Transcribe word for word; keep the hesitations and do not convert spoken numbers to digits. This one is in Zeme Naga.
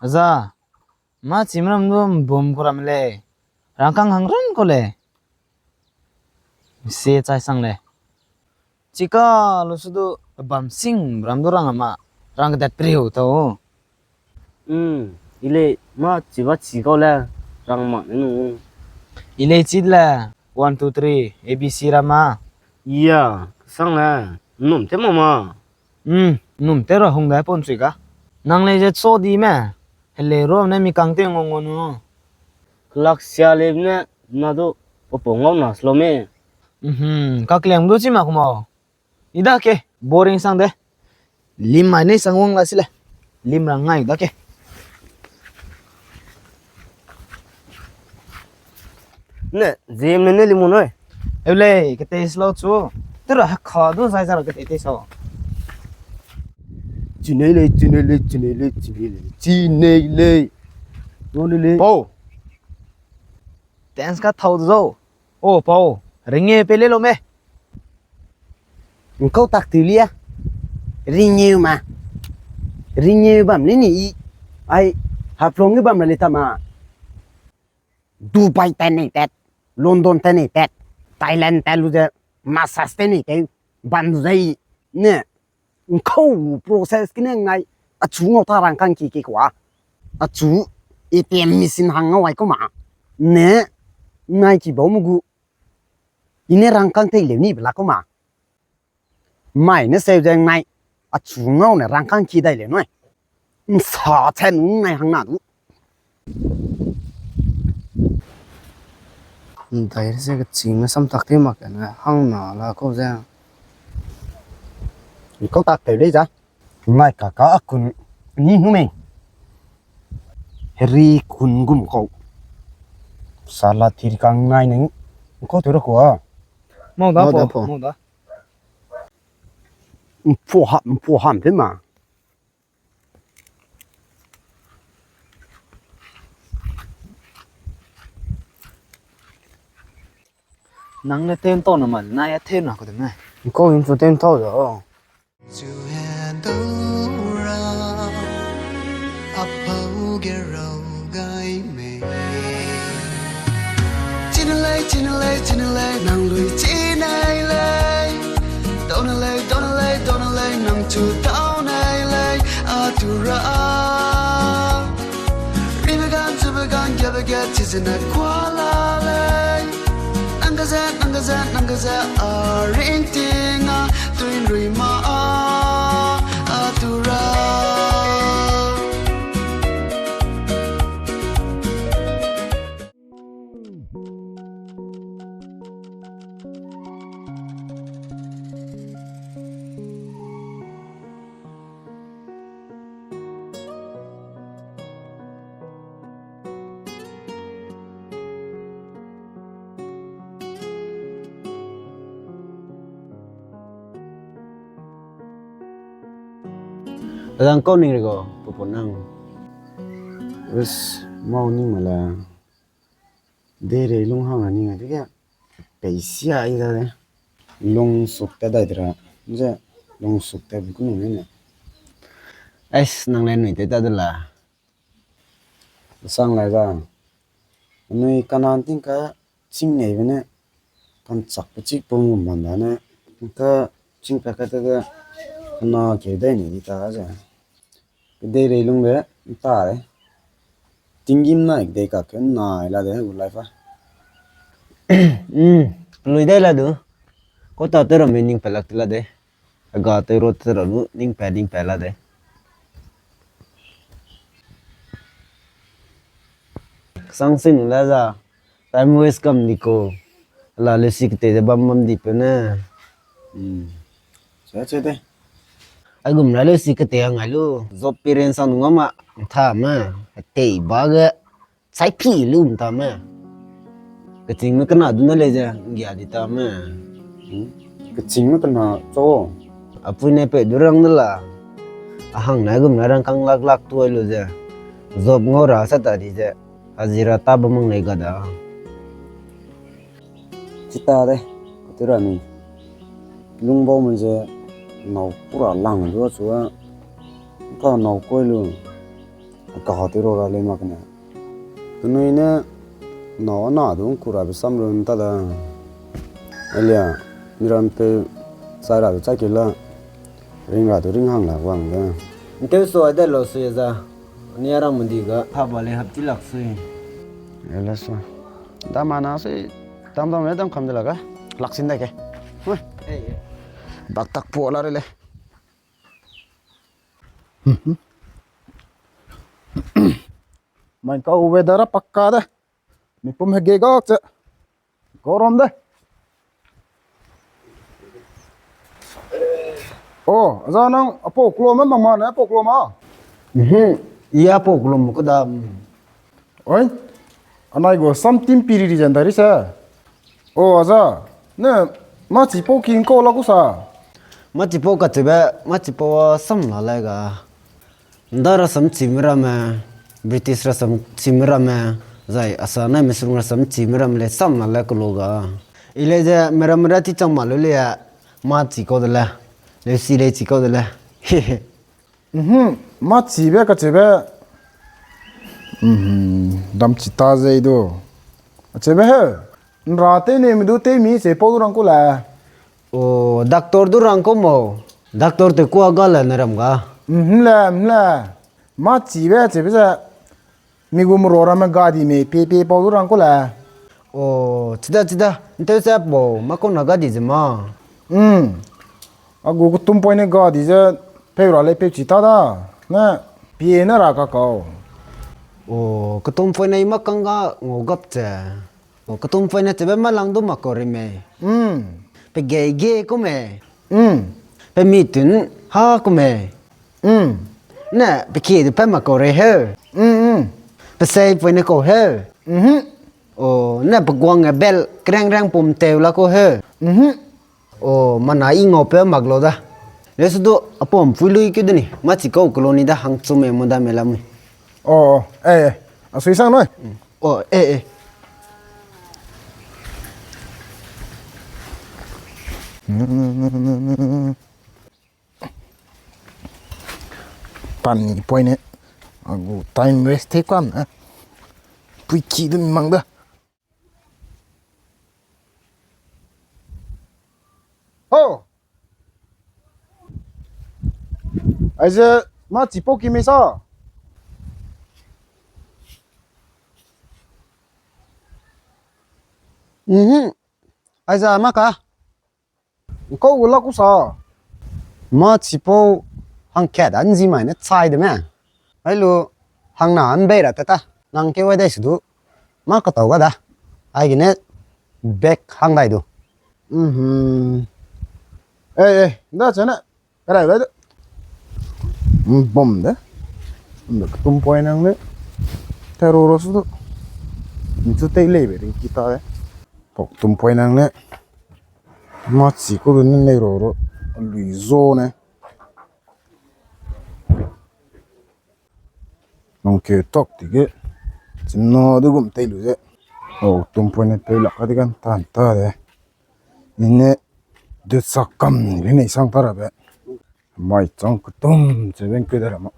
Za, ma chimram du mbum ku ram lei. Rangkâng hang run ku lei. Mise chai sang lei. Chika lu su du bam sing ram du rang ama. Rang kedat priu tau. Hmm, ile ma chiba chi kau le rang ma ne nu. Ile chi le one, two, three, A B C ram ma. Ya, sang le. Num te mama. Hmm, num te ra hung dai pon chui ga. Nang lei ze cho di me. Hele ro ne mi kang te ngon ngon nu. Klak sia le ne na du popo ngau na slo me. Mhm, ka klem du chi ma kumau. Ida ke, boring sang de. Lim mai ne sang wang la si le. Lim rang ngai da ke. Ne, ziem ne ne lim mo noi. Eu lei, ke te slo chu. Te ra ha kha du zai zai ra ke te te so. Chinei lei, chinei lei, chinei lei, chinei lei, chinei lei. Ro lei lei. Pau. Dance ka thau zo. O, pau. Ringe pe le lo me. Nkau tak teu lia. Ringe ma. Ringe bam ni ni. Ai, Haflong ge bam la le ta ma. Dubai te nei tet, London te nei tet, Thailand te lu ze, massage te nei tet, ban du zai ne, nkau process kine ngai, achu ngau ta rangkang ki ki kwa, achu A T M machine hang ngau ai kuma, ne, ngai ki bau mugu, ine rangkang te leu ni bela kuma. Mai ne seu ze ngai, achu ngau ne rangkang ki dai le nui. Nsa che nu ngai hang na du. Ndai ze kechingme samtak te mak ne hang na la kau ze. Nkau tak teu lei za. Ngai kaka a kun ni nu mei. Heri kun gum kau. Sala tir kang ngai neng. Nkau teu ra kua. Mau da po, mau da. Mpu ha, mpu ham te ma. Nang le ten tau na ma, na ya ten na ko de me. Ko in fu ten tau da. Chu hen do ra, a pau ge rau gai me. Chinelei, chinelei, chinelei, nang lui chinei lei. Donelei, donelei, donelei, nang chu donei lei. A tu ra. Ribe gan, zube gan, gebe ge, chizene kuala lei. Nang gaze, nang gaze, nang gaze, a ring ting a, tuin rui ma a, a tu ra. Adang kau ning rego, pupu nang. Us, mau ning mala. Deirei lung hang a ning a dige. Peisia i da de. Lung suk ta dai dra. Ze lung suk ta bi ku nung ne. Ais, nang le nui te ta de la. Sang lai ga. Nui kanan ting ka ching nei bene. Kan chak pe chik pung gum ban da ne. Ka ching pa ka ta ga. Kana ke dai ni di ta ze. Kedei rei lung be, nta de. Tinggîm nai kedei kak ke nai la de, gu life a. Mm, lui dai la du. Kau ta te ramme ning pelak te la de. Aga te ro te ra lu, ning pe, ning pe la de. Sang sing la za. Time waste kam di ko. Ala lesi kete ze bam bam di pe ne. Hmm. Sa che de. Aigum ra lesi kete a ngai lu. Job parents a nung ama. Tha me. Tei ba ge. Sai pi lu ta me. Keching me kena du na le ze. Ngia di ta me. Hmm. Keching me kena cho. Apui ne pe du rang de la. Ahang na aigum na rang kang lak lak tu ai lu ze. Job ngau ra sa ta di ze. Hazira ta bam mang lei ga da. Chita de, katu ra ni. Lung bau me ze nau kura lang du a chu a. Ka nau koi lu. A Kaha te ro ra lei mak ne. Penui ne, na na du ngku rabe sam run ta da. Elia, miram pe chai rabe chai ke la, ring ra du ring hang la wang da. Ntew so ai de lo sui za. Ni a rang mudi ga. Haba le hap ti lak sui. Ele so. Da ma na sui, dam dam le dam kam de la ga. Lak sin da ke. Hui. Ei, ei. Bak tak po la re le. Mai kau weather a pakka de. Mi pum hege gak che. Gorom de. Oh, aza nang apo klo me mama ne apo klo ma. Mhm. Iya apo klo mo ko da. Oi. Anai go sam tim piri ri jan da ri se. Oh, aza. Ne, ma chipau king ko la ku sa. Ma chipau ka chebe, ma chipau a sam la le ga. Nda rasam chime ramme, British rasam chime ramme, zai asa nai mesrung rasam chime ramme le sam la le kelo ga. I le ze meram ra ti chang ma lu le, ma chi kau de le, le si le chi kau de le. Mhm, ma chibe ka chebe. Mhm, dam chi ta ze i du. A chebe he. Nra te ne me du te mi se pau du rang ku le. O, doctor du rang ku mo. Doctor te kua ga le ne ram ga. Mhm le, mhm le. Ma chibe chebe ze. Mi gu mro ramme gadi me pie pie pau du rang ku le. O, chida, chida. Ntew se po, ma kau na gadi ze ma. Mm. A gu ketum poine gadi ze peu ra le peu chi ta da. Ne, pie ne ra ka kau. O, ketum poine i ma kang ga ngau gap ze. O, ketum poine chebe ma lang du ma kau re me. Mm. Pe gei ge ku me. Mm. Pe mi tun ha ku me. Mm. Ne, pe kie du pe ma kau re heu. Mm, mm. Pe sei poine kau heu. Mhm. O, ne pe guang e bel kreng kreng pum teu la kau heu. Mhm. O, mana i ngau pe mak lo da. Le su du, a pum pui lui ke de ni. Ma chi kau kelo ni da hang chu me mo da me la mui. O, o, eh, eh. A sui sang noi. O, eh, eh. Pan ni poine. A gu time waste te kan, eh. Pui ki du mang da. Ho! Aize ma chipau ki me sa? Mhm. Aize ma ka? Nkau gu la ku sa. Ma chipau hangkat a nzi mai ne chai de me. Ai lu hang na an bei ra ta ta. Nang ke wai dai su du. Ma ka tau ga da. Ai gene bek hang dai du. Mhm. Eh, eh, da chana. Karai bai da. Bom de. Nda ketum poine nang le. Te ro ro su du. Nchu tei lei be ring ki ta de. Pok tum poine nang le. Ma chi ku du ne nei ro ro. Lui zo ne. Nang ke tok ti ge. Chim no du gum tei lu ze. O, tum poine tei lak ka di gan tan ta de. Nine du sa kam ni le nei sang ta ra be. Mai chang ketum che ben ke de ra ma.